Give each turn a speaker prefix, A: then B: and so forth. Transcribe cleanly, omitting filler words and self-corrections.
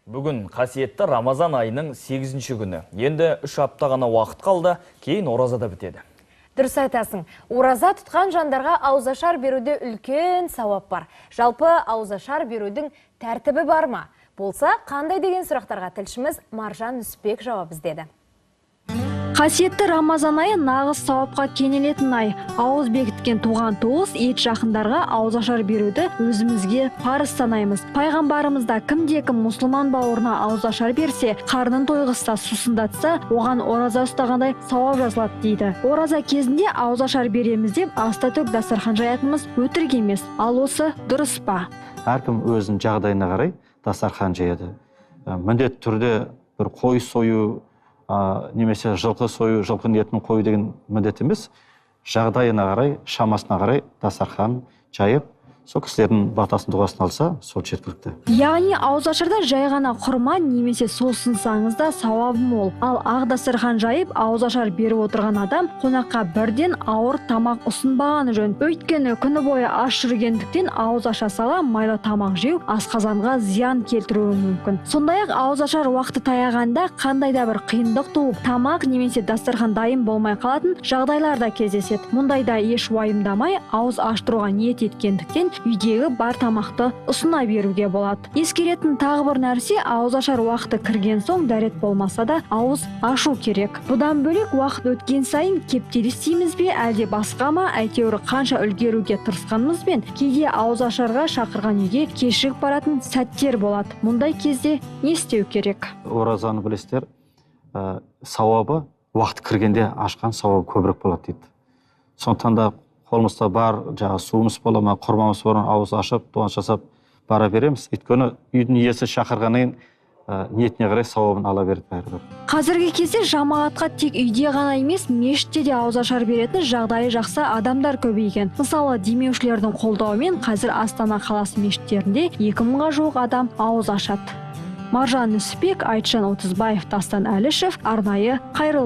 A: Бүгін қасиетті Рамазан айының 8-ші күні. Енді 3 апта ғана уақыт қалды, кейін ораза да бітеді.
B: Дұрыс айтасың. Ораза тұтқан жандарға ауызашар беруде үлкен сауап бар. Жалпы ауызашар берудің тәртібі бар ма? Болса, қандай деген сұрақтарға тілшіміз Маржан Нүсіпбек жауап іздеді.
C: Қасиетті Рамазан айы нағыз сауапқа кенелетін ай. Ауыз бекіткен туған туыс, ет жақындарға ауызашар беруді өзімізге парыз санаймыз. Пайғамбарымыз да кімде-кім мұсылман бауырына ауызашар берсе, қарнын тойғызса, сусындатса, оған ораза ұстағандай сауап жазылады дейді. Ораза кезінде ауызашар береміз деп аста төк дастархан жаятынымыз өтірік емес. Ал осы дұрыс па?
D: Әркім өзінің жағдайына қарай дастархан жаяды. Міндетті түрде бір қой сою, немесе жылқы сою, жылқының етін қою деген міндет емес. Жағдайына қарай, шамасына қарай дастархан жайып, сол кісілердің батасын, дұғасын алса, сол жеткілікті.
C: Яғни ауызашарда жай ғана құрма немесе су ұсынсаңыз да сауабы мол. Ал ақ дастархан жайып, ауызашар беріп отырған адам қонаққа бірден ауыр тамақ ұсынбағаны жөн. Өйткені күні бойы аш жүргендіктен ауыз аша сала майлы тамақ жеу асқазанға зиян келтіруі мүмкін. Сондай-ақ ауызашар уақыты таяғанда қандай да бір қиындық туып, тамақ немесе дастархан дайын болмай қалатын жағдайлар да кездеседі. Мұндайда еш уайымдамай ауыз аштыруға ниет еткендіктен үйдегі бар тамақты ұсына беруге болады. Ескеретін тағы бір нәрсе, ауызашар уақыты кірген соң дәрет болмаса да ауыз ашу керек. Бұдан бөлек уақыт өткен сайын кептеліс дейміз бе, әлде басқа ма, әйтеуір қанша үлгеруге тырысқанымызбен кейде ауызашарға шақырған үйге кешігіп баратын сәттер болады. Мұндай кезде не істеу керек?
D: Оразаны білесіздер, сауабы уақыт кіргенде ашқан сауабы көбірек болады дейді. Сондықтан да қолымызда бар жаңағы суымыз бола ма, құрмамыз бола ма, ауыз ашып, дуа жасап бара береміз. Өйткені үйдің иесі шақырғаннан кейін ниетіне қарай сауабын ала береді бәрібір.
C: Қазіргі кезде жамағатқа тек үйде ғана емес, мешітте де ауызашар беретін жағдайы жақсы адамдар көбейген. Мысалы, демеушілердің қолдауымен қазір Астана қаласы мешіттерінде 2000-ға жуық адам ауыз ашады. Маржан Нүсіпбек, Айтжан Отызбаев, Дастан Әлішев, арнайы Қайырлы